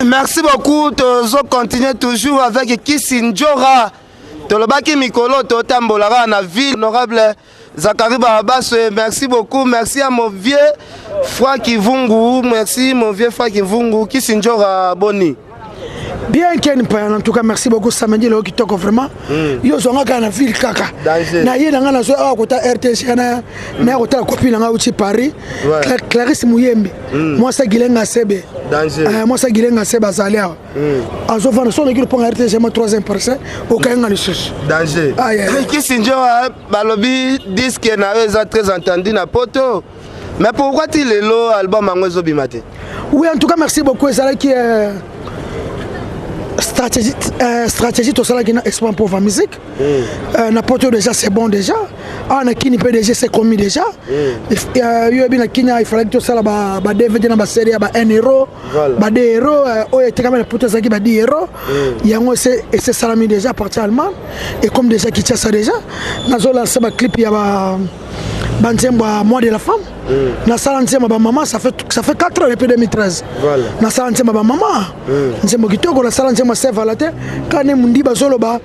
Merci beaucoup. Tozo continuer toujours avec Kisi Ndjora. Tolobaki mikolo totambolaka na ville. Honorable Zakari Barabaso, merci beaucoup. Merci à mon vieux Franck Vungu. Merci mon vieux Franck Vungu. Kisi Ndjora, boni? Bien, Ken Paya, en tout cas merci beaucoup. Samedi lelo kitoko vraiment. Yo ozwanga kaka na ville kaka. Danger. Na ye na nga nazwa awa kota RTG na naya kotala copine na nga uti Paris. Clarisse Muyembe, mwasi agilenga sebe. Danger. Mwasi agilenga sebe azali awa, azofanda so oleki lopango RTG ma troisième parcelle, okayenga lisusu. Danger. Ah, yeah. Kisi Ndjora, balobi disque na yo eza très entendu na poto. Mais pourquoi ti lelo album yango ezobima te? Oui, en tout cas merci beaucoup. Ezalaki stratégie tosalaki na Expo Pauvre Musique. Na poto déjà c'est bon déjà. Awa na Kini mpe déjà c'est commis déjà. Yo yebi na Kini il fallait tosala ba DVD na basérie ya ba 1 euro, ba 2 euro, oyo etekami na poto ezalaki ba 10 euro. Yango ese esalami déjà à partir allemagne et comme déjà Kinshasa déjà nazolancer baclip ya ba banzembo ya mois de la femme. Nasala nzembo ya bamama, ça fait 4 ans depuis 2013. Nasala nzembo ya bamama, nzembo kitoko. Nasala nzembo ya sevala te kaka nde mundi bazoloba,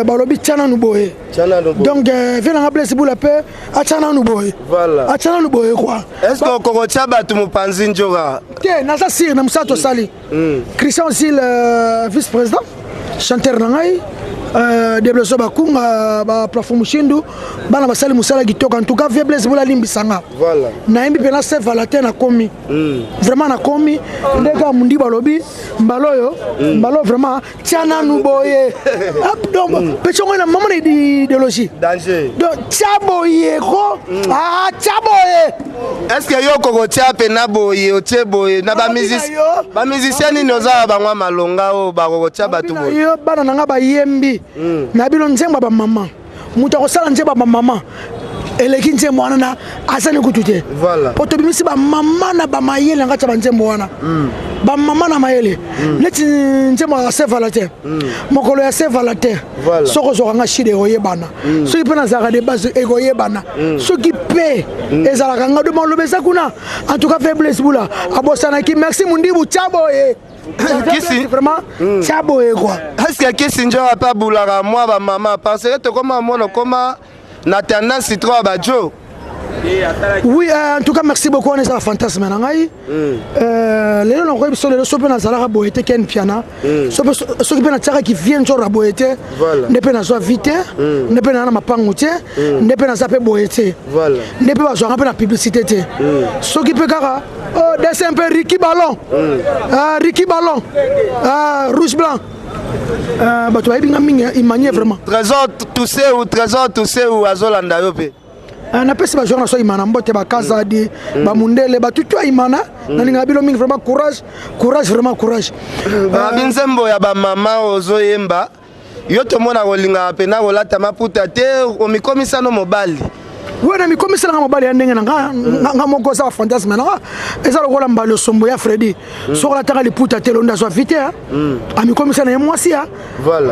balobi tia nanu boye. Tia nanu boye. Donc vie nanga Blaise Bula mpe atia nanu boye. Atia nanu boye quoi. Est-ce que okokotia bato mopanzi, Ndjora? Te, naza sire na mosala tosali. Christian Zil, vice président chanteur na ngai, Debleso Bakunga, baplafond Mushindu, bana basali mosala kitoko. En tout cas vie Blaise Bula alimbisanga. Nayembi mpena sevala te, nakomi vraiment, nakomi nde kaka mundi balobi mbala oyo, mbala oyo vraiment tia nanu boye. Ah, donc pesi yango na mama na idéologie. Danger. Donc tia boye ko, ah, tia boye. Est ce que yo okokotia pena boye, otie boye na yo. Bamusicien nini oza na bango ya malonga oyo bakokotia bato na boye? Yo bana na nga bayembi na bino nzembo ya bamama. Moto akosala nzembo ya bamama eleki nzembo wana na azali kutu te. Po tobimisi bamama na bamayele na kati ya banzembo wana, bamama na mayele neti nzembo ya sevala te, mokolo ya sevala te. Soki ozwaka nga shide ekoyebana, soki mpe nazalaka de base ekoyebana, soki mpe ezalaka nga do maloba eza kuna. En tout cas fe Blaise Bula abosanaki. Merci Mundibu, tia boye. Kisi. Vraiment tia boye quoi. Est ce que Kisi Nzoka mpe abulaka mwa bamama? Parce que tokoma mona okoma na tendance trop ya bajo. Oui, en tout cas merci beaucoup. Wana ezala fantasme na ngai. Lelo nakoyebi biso lelo so mpe nazalaka boye te, Ken Piana. Soki mpe natiakaki vie nzoro boye te, nde mpe nazwa vie te, nde mpe naza na mapangu te, nde mpe naza mpe boye te, nde mpe bazwanga mpe na publicité te. Soki mpe kaka, oh, dessin mpe Riki Ballon, ah, Riki Ballon, ah, rouge blanc. Bato bayebi nga mingi imanie vraiment. Trésor Tuseu, Trésor Tuseu azolanda yo mpe. Ah, napesi bajoueur na so imana mbote, bakazadi, bamundele, batutu ya imana. Nalingaka bino mingi vraiment. Courage, courage, vraiment courage. Babi nzembo ya bamama ozoyemba yo, tomona kolingaka mpena kolata maputa te, omikomisano mobali. We na mikomiselanga mobali ya ndenge na nga, nga moko eza bafantasme na nga. Eza lokola mbali osombo ya Fredi, soki alataka liputa te londe azwa vite amikomisa na ye mwasi ya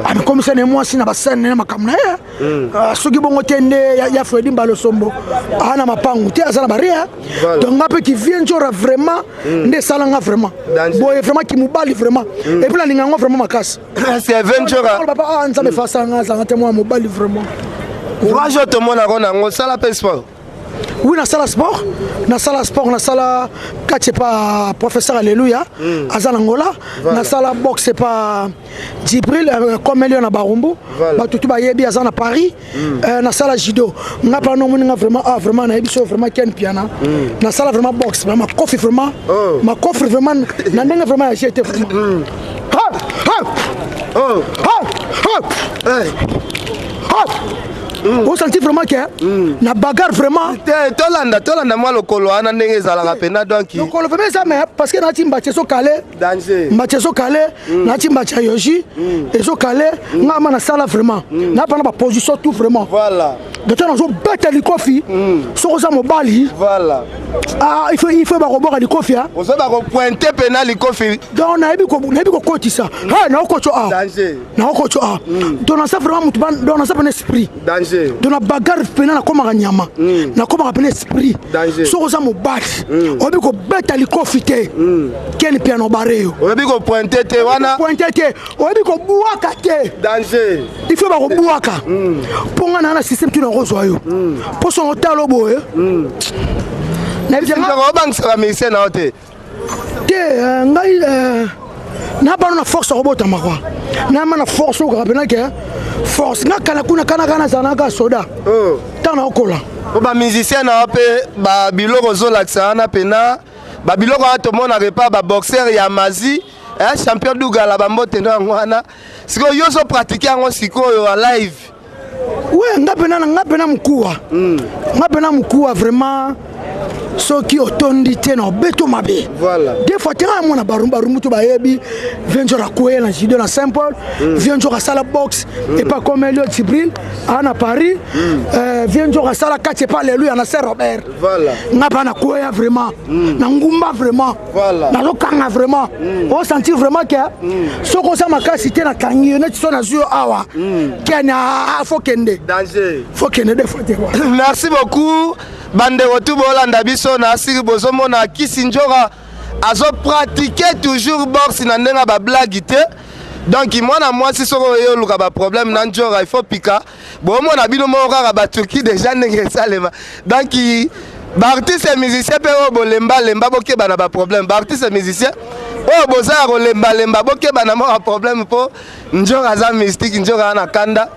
amikomisa na ye mwasi na basene na makambo na ye. Ah, soki bongo te nde ya Fredi mbali osombo aa na mapangu te, aza na baria. Donc nga mpe kivie nzora vraiment nde esalanga vraiment Danger. boye vraiment kimobali vraiment. Et puis nalinga yango vraiment makasi. Est-ce que Ventura papa, ah, Nzambe efasanga azanga te mwana mobali vraiment. Courage oyo tomonako nango, osala mpe sport? Oui, nasala sport, nasala sport, nasala kati epa professeur Alleluya, aza na Ngola. Nasala boxe epa Djibril, Komelio na Barumbu. Bato tu bayebi, aza na Paris. Nasala judo. Nga mpa nomoni nga vraiment, ah, vraiment nayebi so vraiment Ken Piana. Nasala vraiment boxe, vraiment makofi vraiment. Makofi vraiment na ndenge vraiment ya jete vraiment. Ha, ha, ha, ha. Hey. Ha! Osenti vraiment ke na bagarre vraiment. Te, tolanda, tolanda mwa lokolo wana ndenge ezalaka mpena donc. Lokolo vraiment eza, mais parce que nati mbati ezokale. Danger. Mbati ezokale, nati mbati ya yoji ezokale. Nga ma nasala vraiment napana baposition tout vraiment. Donc nazobeta likofi, soki oza mobali, voilà, ah, il faut bakoboka likofi. Ozo bakopointe pena likofi. Donc nayebi kokotisa, naokotso a Danger. Naokotso a. Donc naza vraiment mutu, donc naza pena esprit. Danger. Donc na bagarre pena nakomaka nyama, nakomaka pena esprit. Danger. Soki oza mobali, oyebi kobeta likofi te, keni piano bare yo. Oyebi kopointe te wana. Pointe te, oyebi kobwaka te. Danger. Il faut bakobwaka, mpo nga naa na système tuna kozwa yo, mpo songo otala boye, nayebi te. Obangisaka musicien na yo te? Te, ngai na bana na force akobotama kwa nayama na force oyo kaka pena ke force nga kala kuna kana kana azala naka soda ntango naokola. Po bamusicien na yo mpe babiloko ozolakisa wana mpena babiloko wana tomonaka epa baboxer ya mazi, champion dugala, bambote ndo yango wana. Sikoyo yo ozopratike yango sikoyo ya live? We, nga pena mokuwa, nga pena mokuwa vraiment. Soki otondi te na obeto mabe. Des fois te, nga mona barumbu to bayebi vieux Nzor akweye na judo na Saint Paul. Vieux Nzor asala boxe epa comme Elio Tibril aa na Paris. Vieux Nzor asala kati epa Aleluya na Saint Robert. Nga mpa nakweya vraiment na ngumba vraiment. Nazokanga vraiment, osentir vraiment ke soki oza makasi te, nakangi yo neti so nazwi yo awa kene, faut kende. Danger. Faut kende des fois te quoi. Merci beaucoup bandeko tu bolanda biso na asiri. Bozomona Kisi Nzoka azopratike toujours boxe na ndenge ya bablague te. Donc mwana mwasi, soki oye oluka baproblème na Nzoka, il faut pika. Bomona bino moko kaka batuki déjà ndenge esalema. Donc baartiste musicien mpe oyo bolembalemba, bokeba na baproblème. Baartiste musicien oyo boza ya kolembalemba, bokeba na mwa baproblème, mpo Nzoka aza mystique, Nzoka aza na kanda.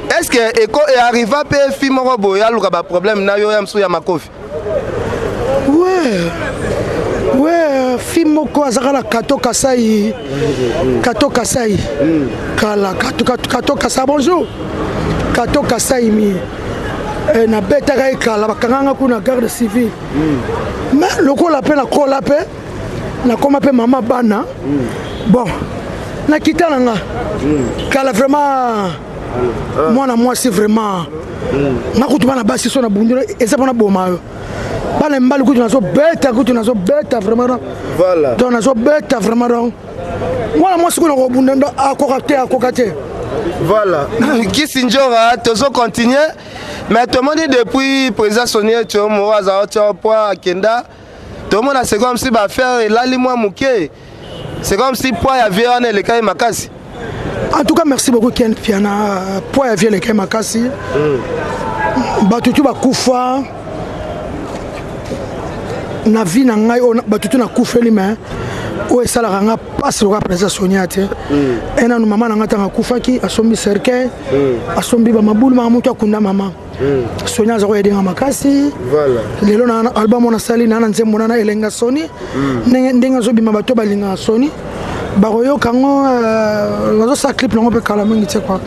Est ce que eko earriva mpe fi moko boye aluka baproblème na yo ya mosusu ya makofi? We, fi moko azalaka na Kato Kasai, Kato Kasai kala, Kato Kasai, bonjour Kato Kasai. Mi nabetaka ye kala, bakanganga kuna garde civile. Mais lokola mpe nakola mpe nakoma mpe mama bana, bon, nakita na nga kala vraiment. Mwana mwasi vraiment, nga kutu bana basi so na bundu eza mpona boma yo. Bana mibali kutu nazobeta, kutu nazobeta vraiment. Donc nazobeta vraiment. Donc mwana mwasi kuna kobunda ndo akoka te, akoka te. Voilà, Kisi Nzora, tozo continuer. Mais tomoni depuis président Sonia Tiomo azala tia poids akenda, tomona c'est comme si baaffaire elali mwa moke, c'est comme si poids ya vieux wana elekaki makasi. En tout cas, merci beaucoup Ken Piana. Poids ya vieux elekaki makasi. Bato tu bakufa na vie na ngai oyo, bato tu nakufeli, mais oyo esalaka nga mpasi lokola président Sonia te. Enanu mama na nga, ntango akufaki, asombi cercueil, asombi bamabulu maka moto akunda mama. Sonia aza koyedenga makasi. Lelo na album oyo nasali na nzembo na elenga Soni, ndenge azobima, bato balingaka Soni bakoyoka yango. Nazosala clip nango mpe kala mingi te quoi.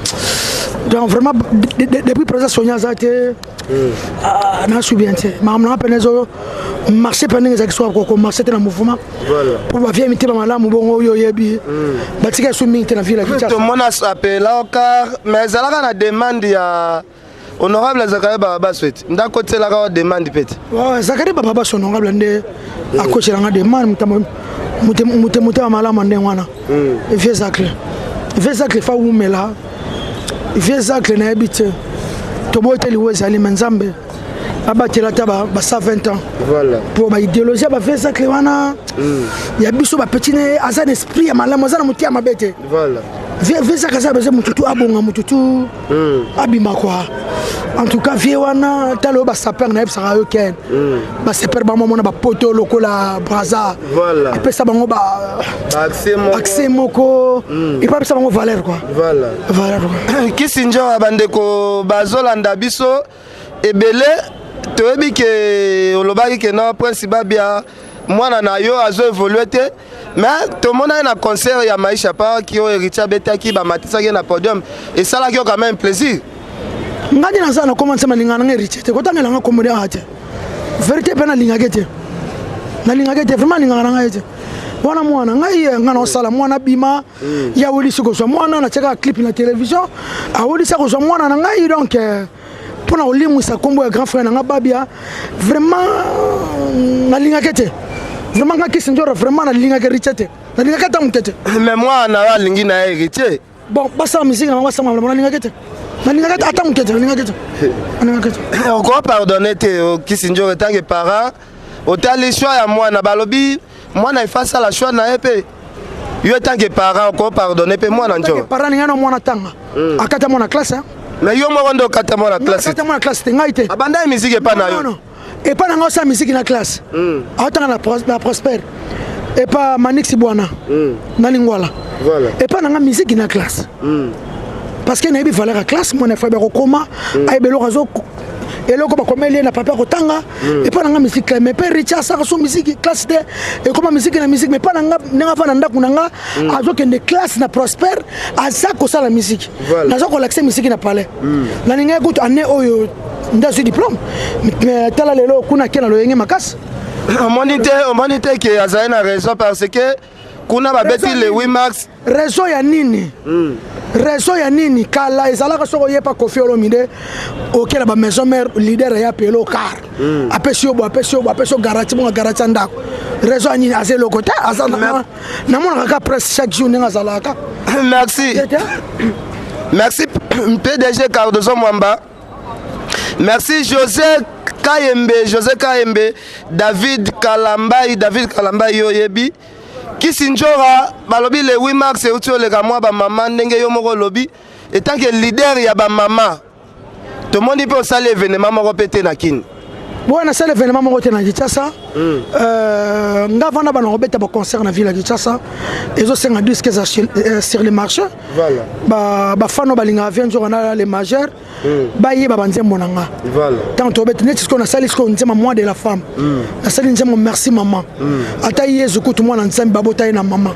Donc vraiment, depuis président Sonia aza te, nasu bien te. Makambo nanga pene ezo marché mpe ndenge ezalaki soka komarché te na mouvement, mpo bavie mitema malamu bongo oyo oyebi batika esu mingi te na ville ya Kinshasa. Tomona apela car, mais ezalaka na demande ya honorable Zakari Bababaso ete ndako otielaka wa demande mpe te? Zakari Bababaso, honorable nde akotielanga demande. Motema malamu ndenge wana, vieux Zacle, vieux Zacle fa wumela. Vieux Zacle, nayebi te, toboyi te liwa ezali, me Nzambe abatela ata ba 120 ans, mpo baidéologie ya bavieux Zacle wana ya biso bapeti ne, aza na esprit ya malamu, aza na motu ya mabe te. Vieux Zacle aza besoin motutu abonga, motutu abima quoi. En tout cas, vieux wana, tala oyo basaper nayebisaka yo Ken, basaper bamomona bapoto lokola Braza, apesa bango accès moko, epo apesa bango valeur quoi. Valeur quoi. Kisi Nzoka, bandeko bazolanda biso ebele, toyebi ke olobaki ke no Prince Babia mwana na yo azo évolue te, mais tomonaki na concert ya Maisha Park oyo Héritier abetaki, bamatisaki ye na podium, esalaki yo quand même plaisir. Nga nde naza na koma nsema nalingaka nanga Héritier te, kotangelanga kombo nde awa te. Vérité mpe nalingaki te, nalingaki te vraiment, alingaka na ngai te wana mwana ngai. Ngai naosala mwana bima ye awelisi kozwa mwana, natiaka clip na télévision, awelisi kozwa mwana na ngai. Donc Mpona kolimwisa nkombo ya grand frère na nga Babia, vraiment nalingaki te. Vraiment, nga Kisi Njora, vraiment nalingaki Héritier te, nalingaki ata moke te. Mais mwana oyo alingi na ye Héritier. Bon, basala musique na bango, basala makambo. Nalingaki te, nalingaki ata moke te, nalingaki te, nalingaki te. Oko pardonner te, Kisi Njora, tant que parent, otali choix ya mwana, balobi mwana ifa asala choix na ye. Mpe yo, tant que parent, oko pardonner mpe mwana Njora? Parent, ninga na mwana tanga, akata mwana classe. Mais yo moko nde okata mwana classe. Akata mwana classe te, ngai te. Abanda ye musique epa na yo? Epa na ngai osala musique na classe, aotanga na Prosper, epa Manix Bwana na Lingwala. Epa na nga musique na classe, parce que nayebi valeur ya classe. Mwana efa bakokoma, ayebi eloko azo eloko bakomeli ye na papier akotanga. Epa na nga musique classe, mais mpe Richard asaka so musique classe te, ekoma musique na musique. Mais epa na nga, ndenge ava na ndako na nga, azokende classe na Prosper, aza kosala musique, naza kolakisa musique na palais. Nalingai kutu année oyo nde azwi diplôme, mais tala lelo kuna ake na loyenge makasi. Omoni te, omoni te ke azali na raison, parce que kuna babeti le 8 mars. Raison ya nini? Raison ya nini? Kala ezalaka soki oyepa Kofi Olomide, okela bamaison mère, leader ya pelo car, apesi yo bo, apesi yo bo, apesi yo garantie, bongo garantie ya ndako. Raison ya nini? Aza eloko te, aza namonaka kaka presse chaque jour ndenge azalaka. Merci, merci PDG Cardozo Mwamba, merci José Kayembe, José Kayembe, David Kalambai, David Kalambai. Yo oyebi Kisi Njora, balobi le 8 mars euti oleka mwa bamama, ndenge yo moko olobi en tant que leader ya bamama, tomoni mpe osali événement moko mpe te na Kini. Boya, nasala événement moko te na Kinshasa. Nga vanda bana kobeta baconcert na ville ya Kinshasa, ezosenga disque eza sur le marché. Bafano balingaka vie Nzoka na le majeur, bayeba banzembo na nga. Ntango tobeta neti sikoyo, nasali sikoyo nzembo mois de la femme, nasali nzembo merci mama. Ata Yezu kutu mwana Nzambe, babota ye na mama.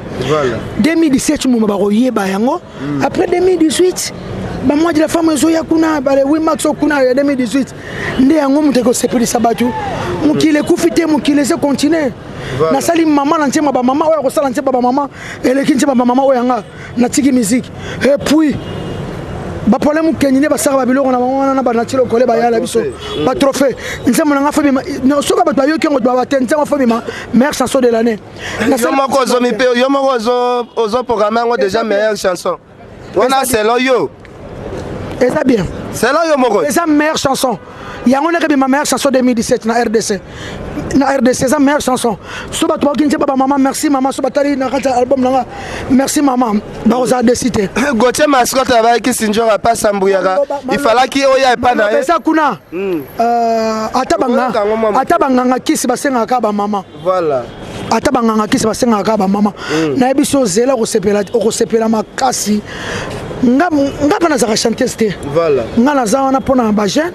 2017 moma bakoyeba yango. Après 2018, bamois de la femme ezoya kuna, bale 8 mars kuna ya 2018, nde yango moto ekosepelisa bato. Mokili ekufi te, mokili eza continue. Nasali mama na nzembo bamama oyo akosala nzembo bamama eleki nzembo bamama oyo yanga. Natiki musique et puis baproblème okende nde basalaka babiloko na bango wana na banati lokole bayala biso batrophée. Nzembo na nga fo bima, soki bato bayoki yango baba te, nzembo fo bima meilleure chanson de l'année. Yo moko ozomi mpe, yo moko ozoprogramme yango déjà, meilleure chanson wana selon yo? Eza bien. Selon yo moko. Eza meilleure chanson yango ndenge bima meilleure chanson 2017 na RDC. Na RDC eza meilleure chanson. So bato bakoki nzembo bamama merci mama, so batali na kati ya album nanga merci mama, bakozala déçus te. Gautier Mascotte abayaki Sinjora apasa mbuyaka, ifalaki oya epa na ye. Eza kuna, ata ata banganga kisi basengaka kaka bamama. Ata banganga kisi basengaka kaka bamama. Nayebi so ozela, okosepela makasi. Nga mpe nazalaka chanteuse te. Nga naza wana mpona bajeune,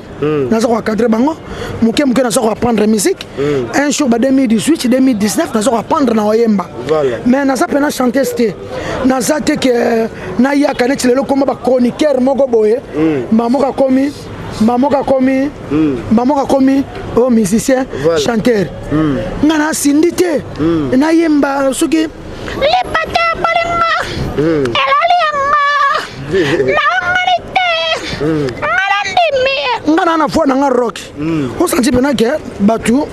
naza koencadre bango moke moke, naza koapprendre musique. Un jour ba 2018, 2019, naza koapprendre na oyemba, mais naza mpena chanteuse te. Naza te ke nayaka neti lelo koma bachroniqueur moko boye, mamoko akomi, mamoko akomi, mamoko akomi o musicien chanteur. Nga nasindi te nayemba soki lipata balinga elali yanga naongani te, nga nandimi nga na voix na nga rock. Osanti mpena ke bato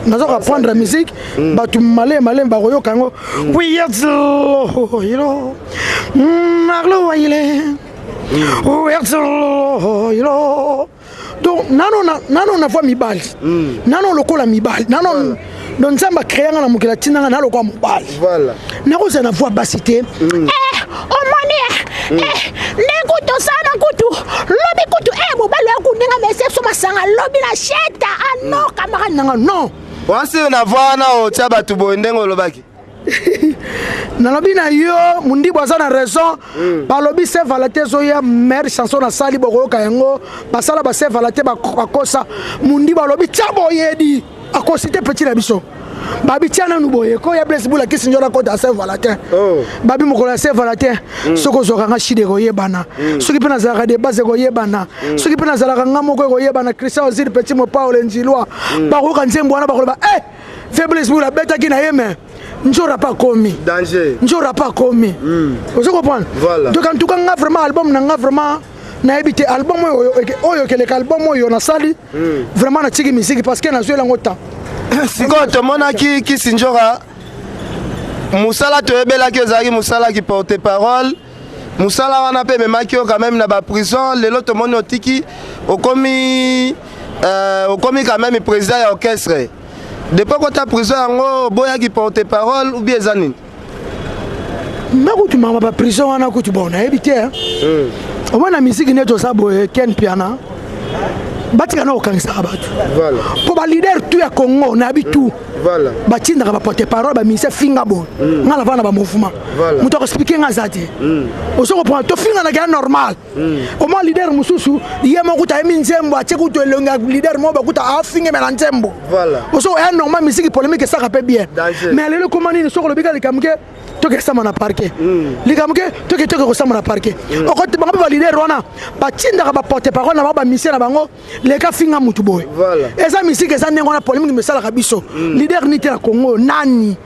naza koapprendre musique, bato malemi malemi bakoyoka yango. Wiyedzilo marlo waile wiyedzilo. Donc nano nano na voix mibali, nano lokola mibali nano. Donc Nzambe acréa nga na mokili, atindanga na lokola mobali, nakozala na voix basi te. Omoni nde kutu osala kutu lobi kutu mobali oyo kundinga mese so masanga lobi na sheta ano camarade nanga non. Wasi na voix wana otia bato boye ndenge olobaki. Nalobi na yo, Mundibo aza na raison. Balobi Saint Valentin ezoya, meilleure chanson nasali, bokoyoka yango. Basala ba Saint Valentin bakosa. Mundibo alobi tia boyedi, akosi te. Petit na biso babi tia nanu boye ko ya Blaise Bula Kisi Nzola kota Saint Valentin. Babi mokolo ya Saint Valentin, soki ozwaka nga shide ekoyebana, soki mpe nazalaka de base ekoyebana, soki mpe nazalaka nga moko ekoyebana. Christian Ozil, petit Mopao Njilwa, bakoyoka nzembo wana, bakoloba eh, Fe Blaise Bula abetaki na ye, mais Nzora pa akomi. Danger. Nzora pa akomi, ozo comprendre? Voilà. Donc en tout cas nga vraiment album na nga vraiment Nayebi te, album oyo oyo ekeleka, album oyo nasali, vraiment natiki musique parce que nazweli yango temps. Sikoyo tomonaki Kisi Nzoka, mosala toyebelaki ezalaki mosala ki porte parole. Mosala wana mpe ememaki yo quand même na baprison. Lelo tomoni otiki, okomi quand même président ya orchestre. Depuis kota prison yango, oboyaki porte parole ou bien eza nini? Nga kutu mama baprison wana kutu, bon, nayebi te. Omoi na misiki nde toza boye. Ken Piana, batika na kokangisaka bato mpo baleader tu ya Congo, nayebi tu batindaka baporte parole, baministre finga boye. Nga nava na bamouvement, moto akoexpliquer nga aza te. Ozo comprendre? Tofinganaka ya normal. Omoi leader mosusu, ye moko kuta ayemi nzembo, atie kutu elongi ya leader moko, bakuta afingemela nzembo. Ozo ya normal. Misiki polémique esaka mpe bien. Mais lelo ekoma nini? Soki olobi ka likambo ke toke esamba na parquet, likambo ke toke kosamba na parquet, okoti bango mpe baleader wana batindaka baporte parole na bango, bamusicien na bango, leka finga mutu boye. Eza misiki, eza ndenge wana. Polémique mesalaka biso. Leader ni te na Congo, nani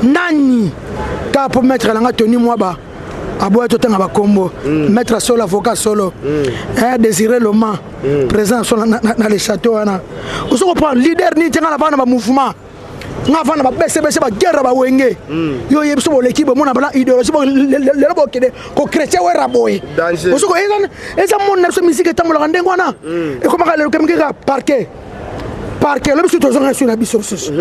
nani kaka mpo maître nanga Tony Mwaba aboya totanga bakombo. Maître solo, avocat solo, Désiré Loma, président solo na le château wana. Ozo comprendre? Leader nini te? Nga na bana bamouvement, nga vanda babesebese, baguerre, bawenge. Yo oyebi so boleki bomona bana idéologie. Lelo bokende kochrétien wera boye. Osoko eza monde na biso. Misike etambolaka ndenge wana. Ekomaka lelo kemikeka parquet, parquet. Lobi biso tozonga su na biso lisusu.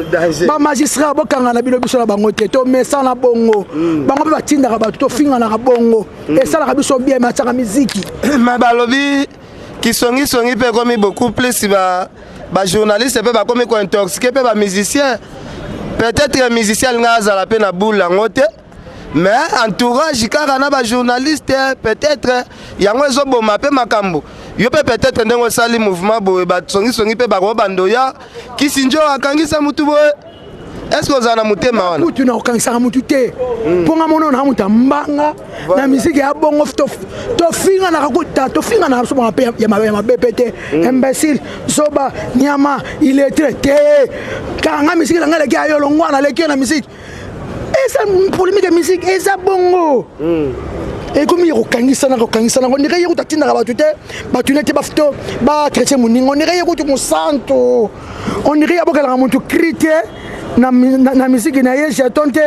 Bamagistrat bokanga na bino, biso na bango te. Tomesana bongo. Bango mpe batindaka bato, tofinganaka bongo, esalaka biso bien, me atiaka miziki. Me balobi kisongisongi mpe ekomi beaucoup plus, ba bajournaliste mpe bakomi kointoxiquer mpe bamusicien. Peut-être musicien alinga azala mpe na boule yango te, mais entourage kaka na bajournaliste, peut-être yango ezoboma mpe makambo. Yo mpe peut-être ndenge osali mouvement boye, basongisongi mpe bakobanda oya kisi njo akangisa mutu boye. Est ce que ozala na motema wana? Kutu na kokangisaka mutu te, mpo nga mona na mutu ambanga na misiki ya bongo. Tofinganaka kuta, tofinganaka biso banga mpe ya mabe mpe te. Imbécile, zoba, nyama, illettré te. Kaka nga misiki na ngai leki ayo longwana, leki yo na misiki. Eza polémique ya misiki, eza bongo. Ekomi ya kokangisana, kokangisana. On dirait ye kutu atindaka bato te, bato nete bafto bachrétien moninga. On dirait ye kutu mosantu, on dirait abokelaka motu cri te na misiki na ye, jeton te.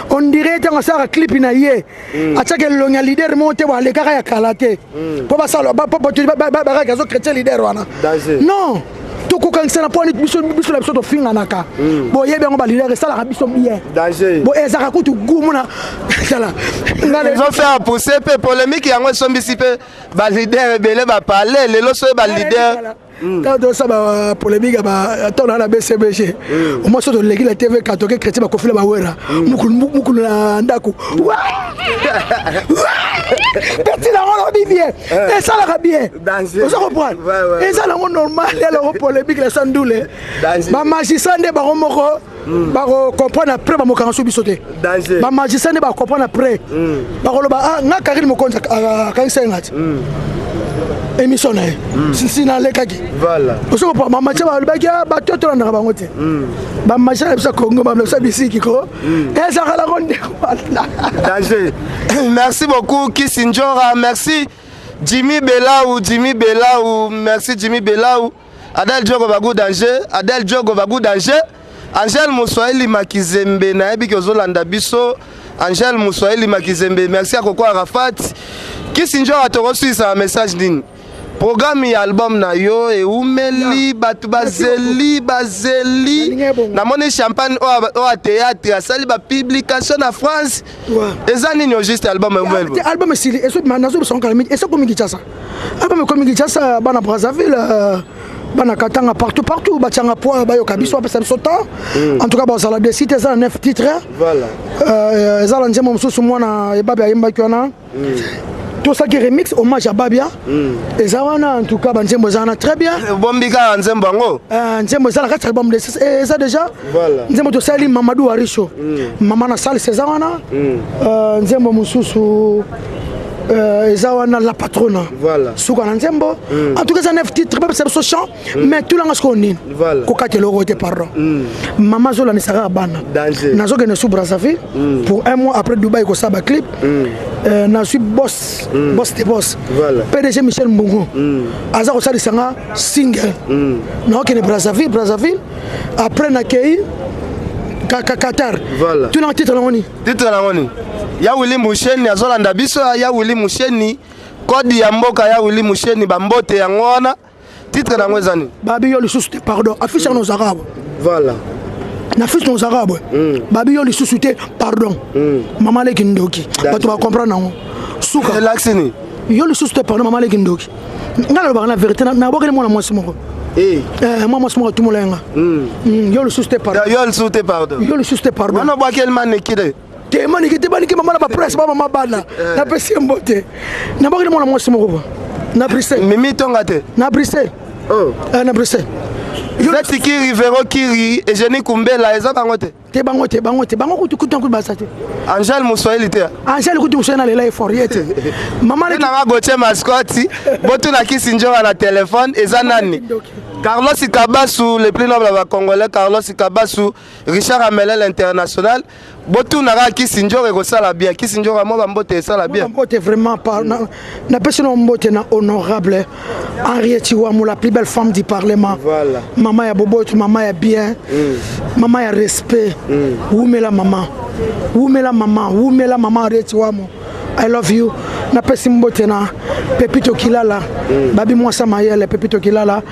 On dirait ntango asalaka clip na ye, atiaka elongi ya leader moko te, bo alekaka ya kala te, mpo bakaka azo chrétien leader wana. Non, tokokangisana mpo biso biso na biso tofinganaka. Boyebi yango, baleader, esalaka biso bien. Bo ezalaka kutu gu mona tala. Ezofaire pousser mpe polémique yango, esombisi mpe baleader ebele bapale lelo soki baleader. Ntango tosala bapolémique, ntango naa na BCBG, omoi so toleki na TV, katoke chrétien bakofila bawera mukulu na ndako peti nango, lobi bien, esalaka bien. Oza comprendre? Eza nango normal. Eloko polémique na sa ndule, bamagistrat nde bango moko bakocomprendre après, bamokanga so biso te. Bamagistrat nde bacomprendre après, bakoloba nga Karine Mokonzi akangisa ye nga ti émission na ye si nalekaki. Osoko bamagistrat balobaki bato tolandaka bango te. Bamagistrat na biso ya Congo bamela biso bisiki ko ezalaka nango ndeko. Danger. Merci beaucoup Kisi Njora, merci Jimmy Belau, Jimmy Belau, merci Jimmy Belau, Adel Diogo Bagu danger, Adel Diogo Bagu danger, Angèle Moswahili Makizembe, nayebi ke ozolanda biso. Angèle Moswahili Makizembe, merci akoko Arafat. Kisi Njora, tokosilisa message nini? Programme ya album na yo eumeli, bato bazeli bazeli. Namoni champagne oyo ya théâtre asali bapublication na France. Eza nini au juste album eumeli? Album esili, nazobisa kala mingi, esokomi Kinshasa. Album ekomi Kinshasa, bana Brazzaville, bana Katanga, partout partout batianga poids, bayoka biso, bapesa biso temps. En tout cas bazala décide. Eza na 9 titres. Eza na nzembo mosusu mwana ebabi ayembaki wana, tosalaki remix hommage à Babia, eza wana. En tout cas banzembo eza wana très bien. Bombi kaka nzembo yango. Nzembo eza na kati ya album, eza déjà nzembo tosali Mamadou Arisho, mama na salse, eza wana. Nzembo mosusu Eza wana La Patrona. Voilà. Suka na nzembo. En tout cas, eza neuf titre, bapesa biso chant, mais tulanga sikoyo nini? Voilà. Kokatela oko te, pardon. Mama azolandisaka kaka bana. Danger. Nazokende su Brazzaville pour un mois, après Dubai kosala baclip. Nazwi boss, boss de boss. Voilà. PDG Michel Mbungu aza kosalisa nga single. Naokende Brazzaville, après nakei Qatar. Voilà. Tunanga titre nango nini? Titre nango nini? Ya Wili Musheni azolanda biso, ya Wili Musheni, kode ya mboka, ya Wili Musheni, bambote yango wana. Titre nango eza nini? Babi yo lisusu te, pardon. Affiche yango nozalaka boye. Voilà. Na affiche nozalaka boye, babi yo lisusu te, pardon. Mama leki ndoki, bato bacomprendre yango suka. Relax nini? Yo lisusu te, pardon, mama leki ndoki. Ngai nalobaka na vérité, nabokeli mwana mwasi moko. Mwa mwasi moko atumola yanga. Yo lisusu te, pardon. Yo lisusu te, pardon. Yo lisusu te, pardon. Wana obwakeli maneki de. Te, maniki te, baniki mama na bapresse, bamama bana. Napesi ye mbote. Nabokeli mwana mwasi moko bo na Bruxelles. Mimi Tonga te? Na Bruxelles. Oh. Na Bruxelles. Zeti Kiri, Vero Kiri, Eugénie Kumbela, eza bango te? Te, bango te, bango te, bango kutu kutu kutu baza te. Angèle Moswahili te? Angèle kutu moswahili, nalela effort ye te, mama. Te nanga Gauthier Mascoti, botuna Kisi Nzoka na telefone eza nani. Carlos Kabasu, le plus noble ya bacongolais, Carlos Kabasu, Richard Amelel international, botunaka Kisi Nzoka, ekosala bien. Kisi Nzoka, mwa bambote esala bien. Mbote vraiment par napesi na mbote na honorable Henriette Wamu, la plus belle femme du parlement. Voilà. Mama ya boboto, mama ya bien, mama ya respect. Wumela mama, wumela mama, wumela mama Henriette Wamu, I love you. Napesi mbote na Pepito Kilala, babi mwasa mayele Pepito Kilala,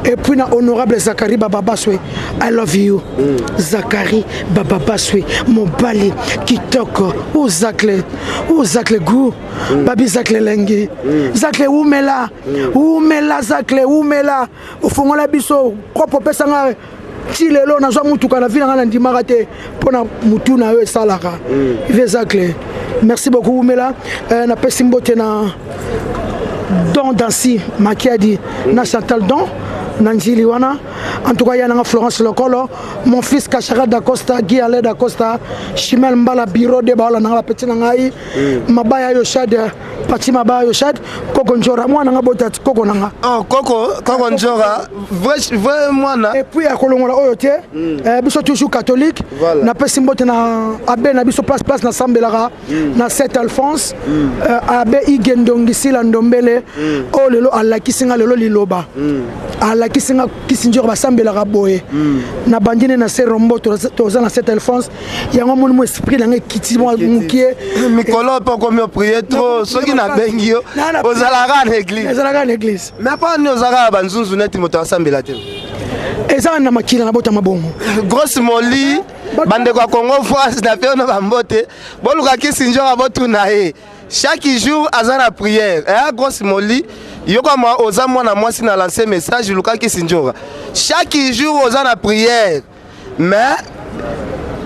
et puis na honorable Zakari Bababaswe, I love you. Zakari Bababaswe, mobali kitoko o Zacle, o Zacle goût, babi Zacle elengi. Zacle wumela, wumela Zacle, wumela. Ofongola biso kopo, opesanga ti lelo nazwa mutuka na vi na ngai, nandimaka te mpo na mutu na yo esalaka. Vieux Zacle, merci beaucoup, wumela. Napesi mbote na Don Dansi Makiadi, na Chantal Don na Njili wana. En tout cas, ya nanga Florence Lokolo, mon fils Kachara Dacosta, Guy Ale Dacosta, Chimel Mbala, bureau de baola nanga, bapeti na ngai Mabaya Yoshad, Pati Mabaya Yoshad, Koko Njora, mwana nga bota, koko nanga. Oh, koko, koko Nzora, vrai, vrai mwana. Et puis akolongola oyo te. Biso toujours catholique. Voilà. Napesi mbote na abbé na biso, place nasambelaka na Saint Alphonse, abbé Igendongi Sila Ndombele, oyo lelo alakisi nga lelo liloba, alakisi nga Kisi Nzora basambelaka boye. Na bandine na se rombo, toza na Saint Alphonse. Yango moni mo esprit nanga ekiti mwa mokie. Mikolo mpo okomi oprier trop. Soki nabengi yo, ozalaka na église. Ezalaka na église. Mais mpo nini ozalaka na banzunzu neti moto asambela te? Eza na makila, na botama bongo. Grosse Moli, bandeko ya Congo France, na pe ono bambote. Boluka Kisi Nzoka, botuna ye, chaque jour aza na prière. Eya Grosse Moli, yoka mwa oza mwana mwasi na lance message, luka Kisi Nzoka, chaque jour oza na prière, mais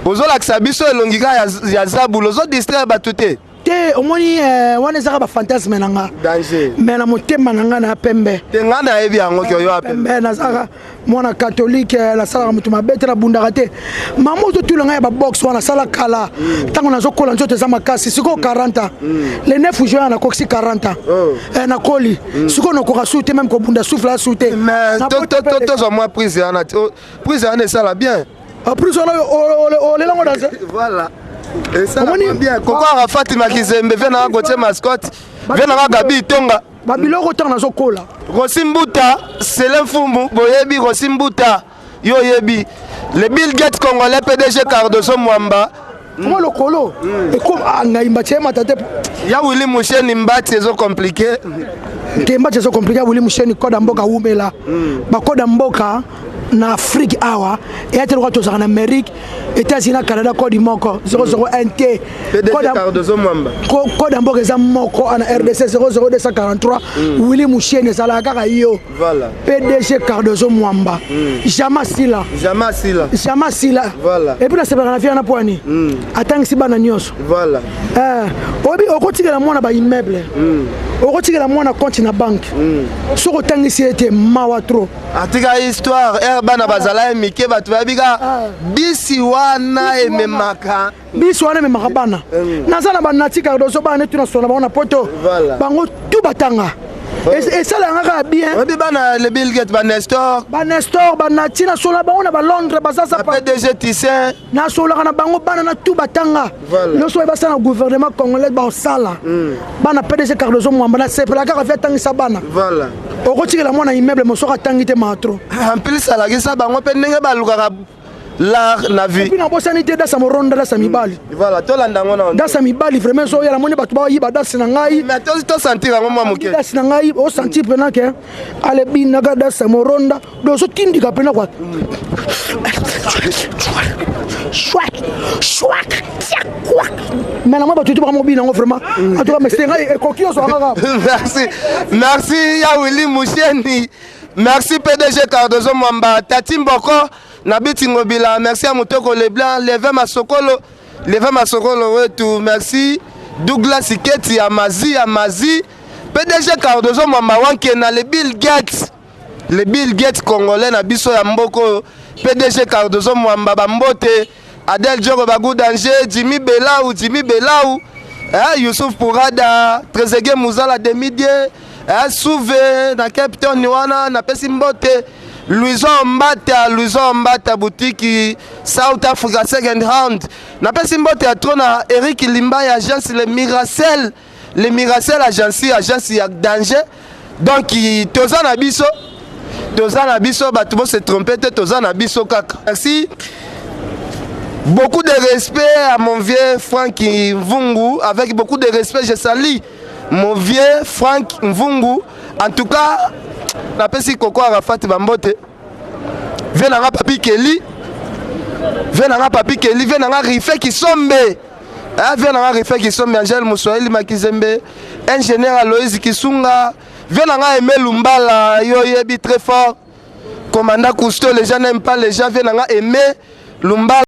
ozolakisa biso elongi kaka ya zabulu, ozodistraire bato te. Te, omoni, wana ezaka bafantasme na nga. Danger. Mais na motema na nga na pembe. Te, ngai nayebi yango ke oyo apembe. Pembe, nazalaka mwana catholique, nasalaka moto mabe te, nabundaka te. Mama, ozotula ngai ya baboxe wana, asala kala ntango nazokola, nzoto eza makasi. Sikoyo 40 ans, le 9 juin nakokisi 40 ans. Nakoli sikoyo, nakoka su te, même kobunda souffle asu te. Mais tozwa mwa prise wana, prise wana esala bien. Prise wana olelango danse. Voilà, esala bien. Koko Arafat Makizembe, vie nanga Gautier Mascotte, vie nanga Gabi Itonga. Babiloko ntango nazokola. Rosi Mbuta, Sele Mfumbu, boyebi Rosi Mbuta, yo oyebi le Bill Gates congolais, PDG Cardoso Mwamba. Mwa lokolo ekoma ngai mbati eyemata te. Ya Willi Musheni, mbati ezo compliqué. Te, mbati ezo compliqué. Willi Musheni, koda mboka, wumela. Bakoda mboka na Afrique awa eya te lokola tozalaka na Amérique, États-Unis na Canada, kodi moko 001 te. PDG Cardoso Mwamba. Kode ya mboka eza moko na RDC, 00243. Willi Musheni, ezalaka kaka yo. Voilà. PDG Cardozo Mwamba, jamais sila. Jamais sila. Jamais sila. Voilà. Et puis nasepelaka na vie wana po ani atangisi bana nyonso. Voilà. Oyebi, okotikela mwana baimmeuble. Okotikela mwana compte na banque, soki otangisi ye te, mawa trop. Atika histoire ere bana bazala ye mike, bato bayebi kaka bisi wana ememaka. Biso wana ememaka bana. Naza na banati Cardozo, bana netu na sona bango na poto. Bango tu batanga. Esalanga kaka bien. Oyebi bana le Bill Gates, banestor. Banestor, banati, nasola bango na balondres, bazaza. PDG Tissin. Nasolaka na bango, bana na tu batanga. Nyonso oyo basala na gouvernement congolais, baosala. Bana PDG Cardozo Mwamba, nasepela kaka fi atangisa bana. Okotikela mwana immeuble, mosoko atangi te, matro. En plus alakisa bango mpe ndenge balukaka l'art na vie. Et puis nabosani te dasa moronda, dasa mibali. Voilà, tolanda yango na. Dasa mibali vraiment ezoya. Namoni bato bayiba dasi na ngai. Mais tosentir yango mwa moke. Dasi na ngai, osentir mpena ke alebinaka dasa moronda, donc ozotindika mpena kwa. Chouac, chouac, tiak, kwak. Mais namoni bato tu bakamobina yango vraiment. En tout cas, mais ngai ekoki ozwa kaka. Merci, merci ya Willi Musheni, merci PDG Cardozo Mwamba, Tati Mboko na Biti Ngobila, merci ya Motoko Leblanc, Leve Masokolo, Leve Masokolo wetu, merci Douglas Iketi ya Mazi, ya Mazi, PDG Cardozo Mwamba Wankena, le Bill Gates, le Bill Gates congolais na biso ya mboka oyo, PDG Cardozo Mwamba, bambote Adel Djogo, Bagu Danger, Jimmy Belau, Jimmy Belau, eh, Youssouf Pourada, Trezeguet Muzala Demidie, eh, Souve na Cape Town wana, napesi mbote Louison Mbata, Louison Mbata, boutique South Africa second hand. Napesi mbote ya trop na Eric Limba ya agence Le Miracel, Le Miracel agence, agence ya danger. Donc toza na biso, toza na biso, bato bose trompe te, toza na biso kaka. Merci. Beaucoup de respect à mon vieux Franck Mvungu. Avec beaucoup de respect, je salue mon vieux Franck Mvungu. En tout cas, napesi Koko Arafat bambote. Vieux nanga Papi Kelly. Vieux nanga Papi Kelly, vieux nanga Rife Kisombe. Hein, vieux nanga Rife Kisombe, Angèle Moussoahili Makizembe, ingénieur Aloïse Kisunga. Vieux nanga Aimé Lumbala, yo yebi très fort. Commandant Cousteau, les gens n'aiment pas les gens, vieux nanga Aimé Lumbala.